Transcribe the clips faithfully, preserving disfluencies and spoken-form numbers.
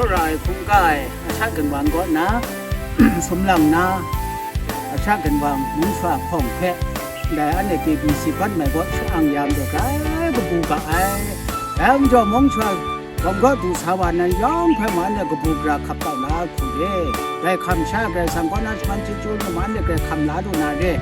Ra ai hkungga ai Asha Ginwang kaw na, sumlang na, Asha Ginwang mung sha hpawng hpe, ndai anhte K B C bat mai kaw sha-ang ya majaw, grai kabu ga ai. Dai majaw, mung sha hpawng kaw du sa wa nan yawng hpe mung anhte kabu gara hkap kau la hku re. Dai hkam sha Karai Kasang kaw na shaman chyeju num anhte grai hkam la lu na re.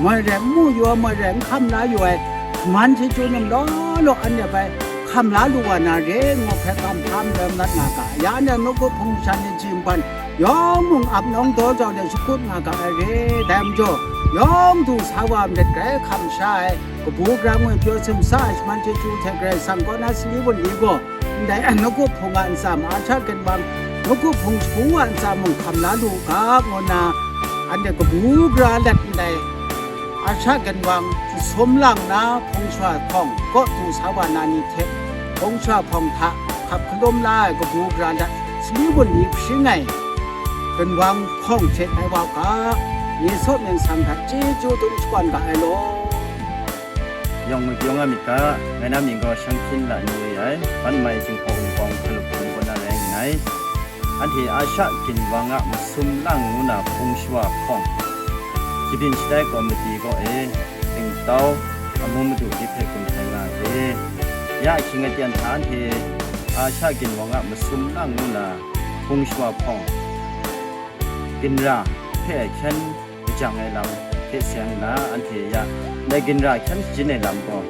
Moi rai n mu yu ai, moi rai n hkam la yu ai, shaman chyeju num law law anhte bai hkam la lu wa na re, ngu hpe kam hpa marai mat nga ga. Ya anhte nawku hpung sha ni jingban yawng mung ap nawng daw jau de shakut nga ga ai re. Dai majaw, yawng du sa wa myit grai hkam sha ai, kabu gara ngwi pyaw simsa ai shaman chyeju hte Karai Kasang kaw na sali wunli gaw, ndai nawku hpung a ntsa ma, Asha Ginwang nawku hpung shagu a ntsa mung hkam la lu u ga, ngu nna anhte kabu gara let ndai Asha Ginwang sumlang na hpung sha hpawng kaw du sa wa na ni hte, hpung sha hpawng hta hkap hkalum la ai kabu gara let sali wunli hpring ai Ginwang hpawng hte tai wa u ga, Yesu mying sang hta chyeju dum shakawn ga ai law. Yawng mung pyaw nga myit ga, ngai na mying gaw Shang Hpyin La Ni Wi Ai, ban mai Jinghpaw Wunpawng Hkalup Hpung kaw na rai nngai. Anhte Asha Ginwang a masum lang ngu na hpung shawa hpawng, Shabyin Shatai Komiti kaw e, Tsingtau, Amu Madu ni hpe gun htai nga ai. Ya, shing aten hta anhte Asha Ginwang a masum lang ngu na hpung shawa hpawng, ginra hpe hkyen lajang ai lam hte seng nna, anhte ya ndai ginra hkyen shajin ai lam gaw,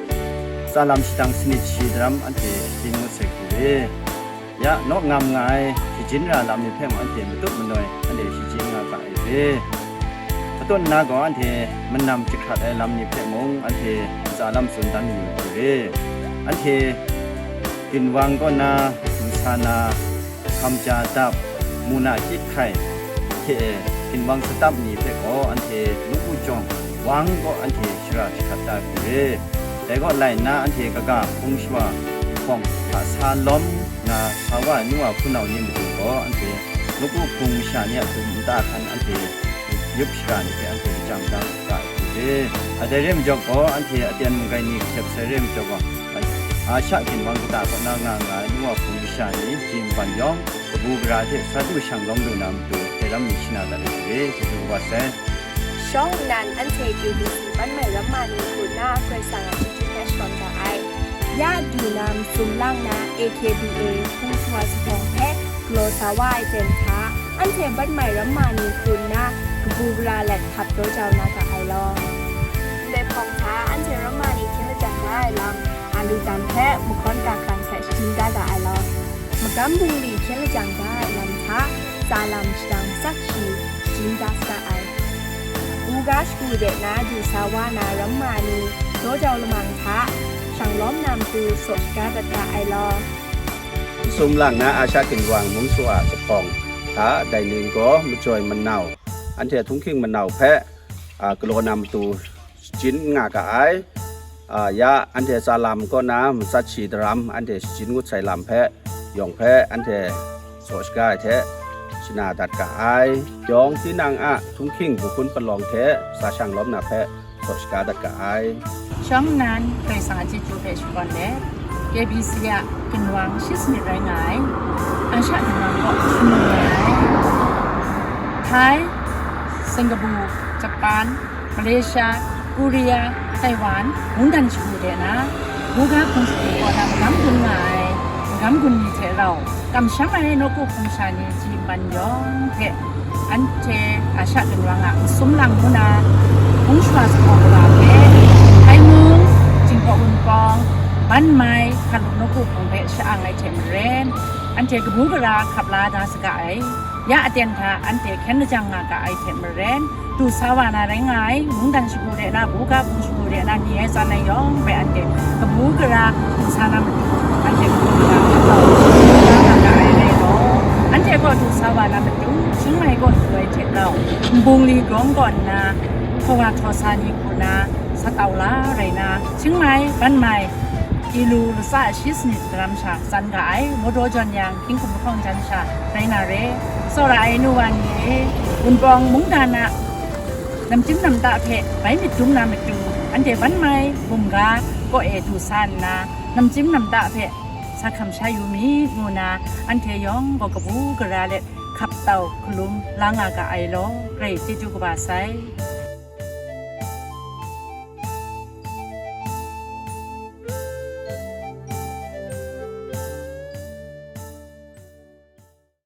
tsa lam shadang sanit shi daram anhte shajin ngut sai hku re. Ya, naw ngam nga ai shajin ra lam ni hpe mung anhte matut manoi anhte shajin nga ga ai re. Matut nna gaw, anhte manam jahkrat ai lam ni hpe mung anhte ntsa lam tsun dan yu ai re. Anhte Ginwang kaw na, Lusana, Hkamja Dap, Muna Chyit Hkai hte e, Ginwang Satap ni hpe gaw anhte nawku jawng wang kaw anhte shara jahkrat da hku re. Dai kaw lai nna, anhte kaga hpung shawa hpawng hta sa lawm nga sa wa ai nu wa hpunau ni matu gaw, anhte nawku hpung masha ni a htum nta hkan anhte yup shara ni hpe anhte lajang da ga ai hku re. A dai re majaw gaw, anhte aten munggai ni hkep sai re majaw gaw, Asha Ginwang kata kaw na nga nga ai nu wa hpung masha ni jingban yawng, kabu gara hte sa du shang lawm lu na matu, dai ram ni shana dat ai hku re, chyeju kaba sai. Shawng nnan anhte K B C ban mai ramma ni hku nna Karai Kasang a chyeju hpe shakawn ga ai. Ya du na masum lang na A K B A hpung shawa sahpawng hpe galaw sa wa ai ten hta, anhte ban mai ramma ni hku nna kabu gara let hkap daw jau na ga ai law. Ndai hpawng hta anhte ramma ni hkyen lajang da ai lam, a lu tam hpe mahkawn ga hkrang hte shajin da ga ai law. Magam bungli hkyen lajang da ai lam hta, tsa lam shadang matsat shi shajin da saga ai. Buga shagu de na du sa wa na ramma ni daw jau lamang hta, shang lawm na matu saw shaga dat ga ai law. Sumlang na Asha Ginwang mung shawa sahpawng hta, dai ning gaw majoi manau, anhte htunghking manau hpe, a, galaw na matu shajin nga ga ai. A, ya, anhte tsa lam kaw na matsat shi daram anhte shajin ngut sai lam hpe, yawng hpe anhte saw shaga ai hte shana dat ga ai. Yawng tinang a htunghking bahkun palawng hte sa shang lawm na hpe saw shaga dat ga ai. Shawng nnan Karai Kasang a chyeju hpe shakawn let, K B C a Ginwang shi sanit rai nga ai, Asha Ginwang kaw shangun nga ai, Thai, Singapore, Japan, Malaysia, Korea, Taiwan, mungdan shagu de na, buga hpung shagu kaw na magam gun nga ai, magam gun ni hte rau, kamsham ai nawku hpung sha ni ji man yawng hpe, anhte Asha Ginwang a masum lang ngu na, hpung shawa sahpawng kawa hpe, Hkai Mung, Jinghpaw Wunpawng, Ban Mai, Hkalup nawku hpung hpe sha-ang ai hte maren, anhte kabu gara hkap la da saga ai. Ya aten hta anhte hkyen lajang nga ga ai hte maren, du sa wa na rai nga ai, mungdan shagu de na, buga hpung shagu de na, ni ai tsan ai yawng hpe anhte kabu gara du sa na matu, anhte kabu gara hkap la nga ga ai rai law, anhte kaw du sa wa na matu, Chiang Mai kaw du ai hte rau, nbungli grawng kaw nna, hkawa htaw sa ni hku na, sa tau la rai na, Chiang Mai, Ban Mai, Ilu latsa shi sanit daram sha tsan ga ai, Mawdaw jawn yang, hkying hkum lahkawng jan sha rai na re. Tsawra ai nu wa ni e, Wunpawng mungdan a namchyim namta hpe bai myit dum na matu, anhte Ban Mai bumga kaw e du sa nna, namchyim namta hpe sa hkam sha yu myit ngu na, anhte yawng gaw kabu gara let hkap tau hkalum la nga ga ai law, grai chyeju kaba sai.